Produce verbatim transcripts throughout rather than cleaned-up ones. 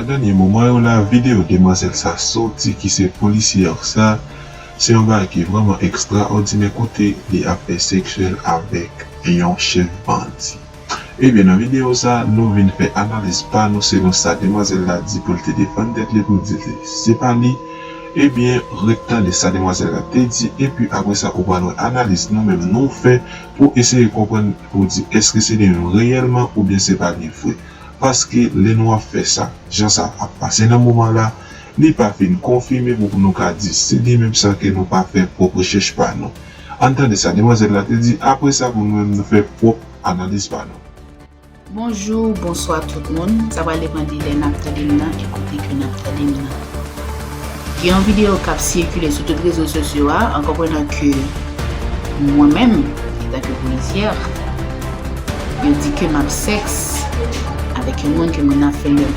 Nan dènye moman yo la, videyo demwazèl sa soti ki se polisyè sa, se yon bagay ki vrèman ekstraòdinè kote li ap fè seksyèl avèk yon chèf bandi. Ebyen, nan videyo sa, nou vin fè analiz pa nou selon sa demwazèl la di pou l te defann tèt li, pou l di se pa li. Ebyen, ret tande sa demwazèl la te di, epi apre sa, ou pral wè analiz nou menm nou fè pou eseye konprann, pou di èske se li menm reyèlman oubyen se pa li vre. Paske lè nou ap fè sa, jan sa ap pase nan moman la, li pa fin konfime pou nou ka di se li menm san ke nou pa fè pwòp rechèch pa nou. Ann tande sa demwazèl la te di, apre sa pou nou menm nou fè pwòp analiz pa nou. Bonjou, bonswa tout moun. Sa pral depann de lè n ap tande m nan e kote ke n ap tande m nan. Gen yon videyo k ap sikile sou tout rezo sosyo a, an konprenan ke mwen menm, antanke polisyè, yo di ke m ap sèks avèk yon moun ke mwen ap fè lè.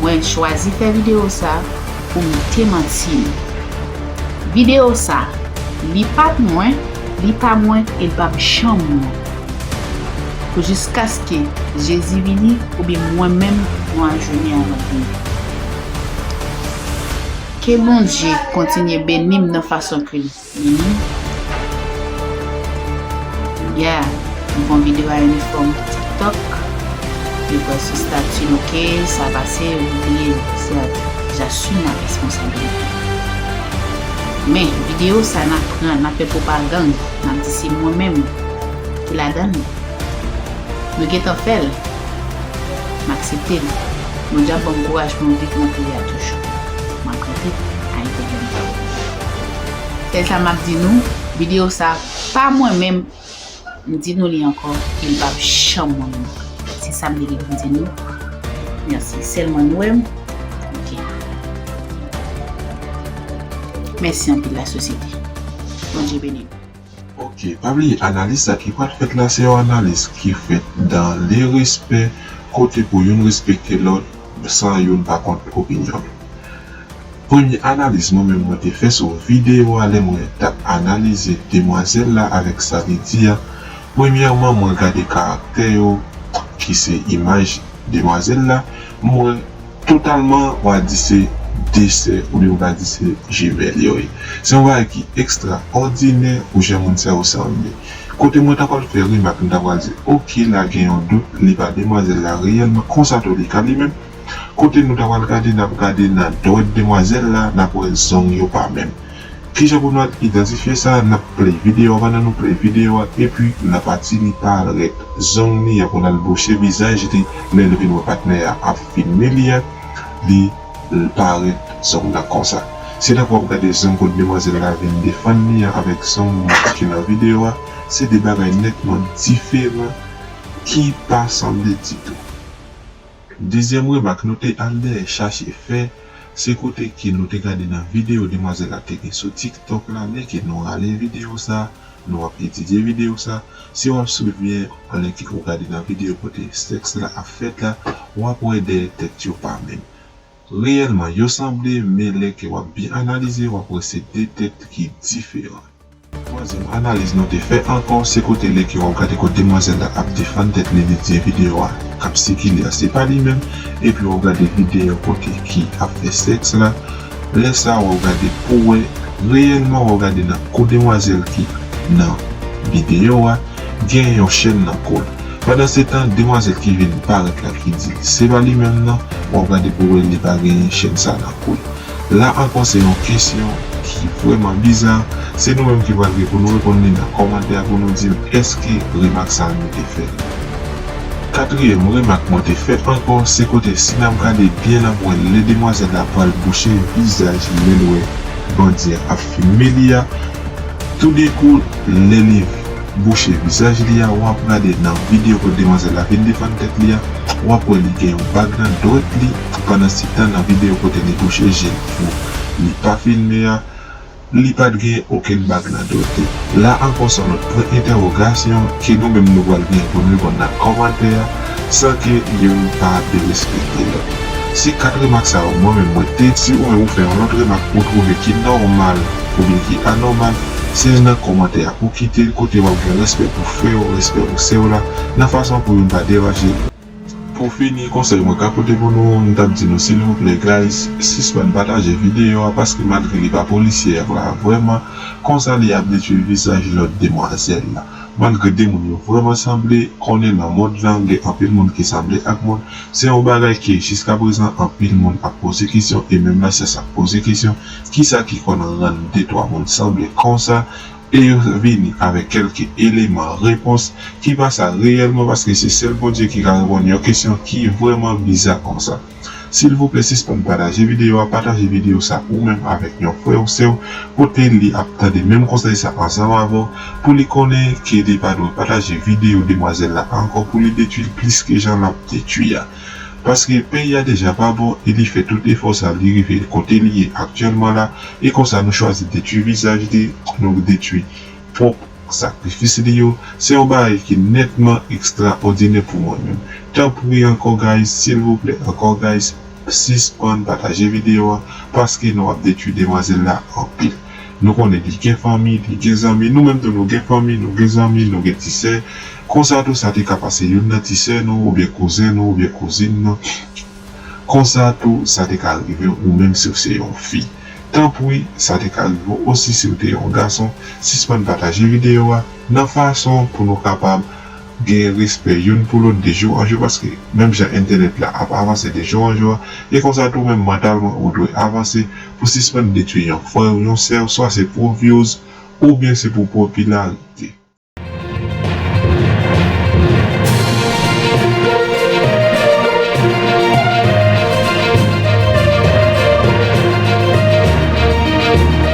Mwen chwazi fè videyo sa pou m demanti l. Videyo sa, li pa t mwen, li pa mwen, e l p ap janm mwen. Pou jiskaske Jezi vini, oubyen mwen menm, mwen ajounen avan l vini. Ke Bondye kontinye beni m nan fason ke l beni m. Yeah, m fè yon videyo a inifòm TikTok. Yo pral sou stati nou ke sa pase, yo bliye se Jasun nan responsabilite. Men, videyo sa n ap pran, n ap fè pwopagann, n ap di se mwen menm ki ladan l. Nou gentan fè l. M aksepte l. Bondye ap ban m kouraj pou m viv nan peyi a toujou. M ap rete a entèvyou. Sèl sa m ap di nou, videyo sa pa mwen menm, m di nou li ankò, e l p ap janm mwen menm. Se sa m te gen pou m di nou. Mèsi. Sèlman nou wè m. Ok. Mèsi anpil, lasosyete. Bondye beni nou. Ok, pa bliye analiz sa ki pral fèt la, se yon analiz ki fèt dans le respect, kote pou youn respekte lòt san youn pa kont opinyon l. Premye analiz mwen menm mwen te fè sou videyo a, lè mwen t ap analize demwazèl la avèk sa li di a, premyèman mwen gade karaktè yo, ki se imaj demwazèl la, mwen totalman, w a di se de sè, oubyen w ka di se jimèl yo ye. Se yon bagay ki ekstraòdinè pou jan moun sa yo sanble. Kote mwen ta pral fè remak, m ta pral di, ok, la gen yon dout, li pa demwazèl la reyèlman, konsa tou li ka li menm. Kote nou ta pral gade, n ap gade nan dwèt demwazèl la, n ap wè zong yo pa menm. Kijan pou nou al idantifye sa? N ap play videyo a, pandan nou play videyo a, epi nan pati li parèt zong li an pou n al bouche vizaj li, lè l vin wè patnè a ap filme li a, li parèt zong nan konsa. Se tankou w ap gade zong kote demwazèl la vin defann li an avèk zong moun ki nan videyo a, se de bagay nètman diferan ki pa sanble ditou. Dezyèm remak nou te al dèyè chache fè, se kote ke nou te gade nan videyo demwazèl la te gen sou TikTok la, lè ke nou rale videyo sa, nou ap etidye videyo sa, si w ap swiv byen, anlè ke ou gade nan videyo kote sèks la ap fèt la, w ap wè dèyè tèt yo pa menm. Reyèlman, yo sanble, men lè ke w ap byen analize, w ap wè se de tèt ki diferan. Twazyèm analiz nou te fè ankò, se kote lè ke w ap gade kote demwazèl la ap defann tèt li, li di videyo a k ap sikile a se pa li menm, epi w ap gade videyo kote ki ap fè sèks la. Lè sa a, w ap gade pou wè reyèlman, w ap gade nan kou demwazèl ki nan videyo a, gen yon chèn nan kou l. Pandansetan, demwazèl ki vin parèt la ki di se pa li menm nan, w ap gade pou wè li pa genyen chèn sa nan kou l. La ankò, se yon kesyon ki vrèman biza. Se nou menm ki pral gen pou nou reponn li nan kòmantè a pou nou di m èske remak sa a nou te fè l. Katriyèm remak mwen te fè ankò, se kote si n ap gade byen n ap wè lè demwazèl la pral bouche vizaj li lè l wè bandi a ap filme li a, toudenkou lè li bouche vizaj li a, w ap gade nan videyo kote demwazèl la vin defann tèt li a, w ap wè li gen yon bag nan dwèt li, pandansetan nan videyo kote li bouche je l pou li pa filme a, li pa t gen okenn bag nan dwèt li. La ankò se yon lòt pwen entèwogasyon ke nou menm nou pral gen pou nou reponn nan kòmantè a, san ke youn pa derespekte lòt. Se kat remak sa yo mwen menm mwen te di, ou menm ou fè yon lòt remak ou twouve ki nòmal oubyen ki anòmal, se nan kòmantè a pou kite l, kote w ap gen respè pou frè w, respè pou sè w la, nan fason pou youn pa deranje lòt. Pou fini, konsèy mwen ka pote pou nou, m t ap di nou silvouplè guys, sispann pataje videyo a, paske malgre li pa polisye a vrèman, konsa li ap detwi vizaj lòt demwazèl la. Malgre de moun yo vrèman sanble, konnen nan mond lan gen anpil moun ki sanble ak moun, se yon bagay ke jiskaprezan anpil moun ap poze kesyon e menm lasyans ap poze kesyon, kisa ki konn rann de twa moun sanble konsa? E yo vini avèk kèlke eleman repons ki pa sa reyèlman, paske se sèl Bondye ki ka reponn yon kesyon ki vrèman biza konsa. Silvouplè, sispann pataje videyo a, pataje videyo sa ou menm avèk yon frè ou sè w, kote li ap tande menm konsèy sa ansanm avè w, pou li konnen ke li pa dwe pataje videyo demwazèl la ankò pou li detwi l plis ke jan l ap detwi a. Paske peyi a deja pa bon e li fè tout efò sa li rive kote li ye aktyèlman la, e konsa nou chwazi detwi vizaj li, nou detwi pwòp sakrifis li yo, se yon bagay ki nètman ekstraòdinè pou mwen menm. Tanpri ankò guys, silvouplè ankò guys, sispann pataje videyo a, paske nou ap detwi demwazèl la anpil. Nou konnen li gen fanmi, li gen zanmi, nou menm tou nou gen fanmi, nou gen zanmi, nou gen ti sè. Konsa tou sa te ka pase youn nan ti sè nou, oubyen kouzen nou, oubyen kouzin nou. Konsa tou sa te ka rive w ou menm si w se yon fi. Tanpri, sa te ka rive w osi si w te yon gason. Sispann pataje videyo a nan fason pou nou kapab gen respè youn pou lòt de jou an jou, paske menm jan entènèt la ap avanse de jou an jou a, e konsa tou menm mantalman ou dwe avanse pou sispann detwi yon frè w, yon sè w, swa se pou views oubyen se pou popilarite.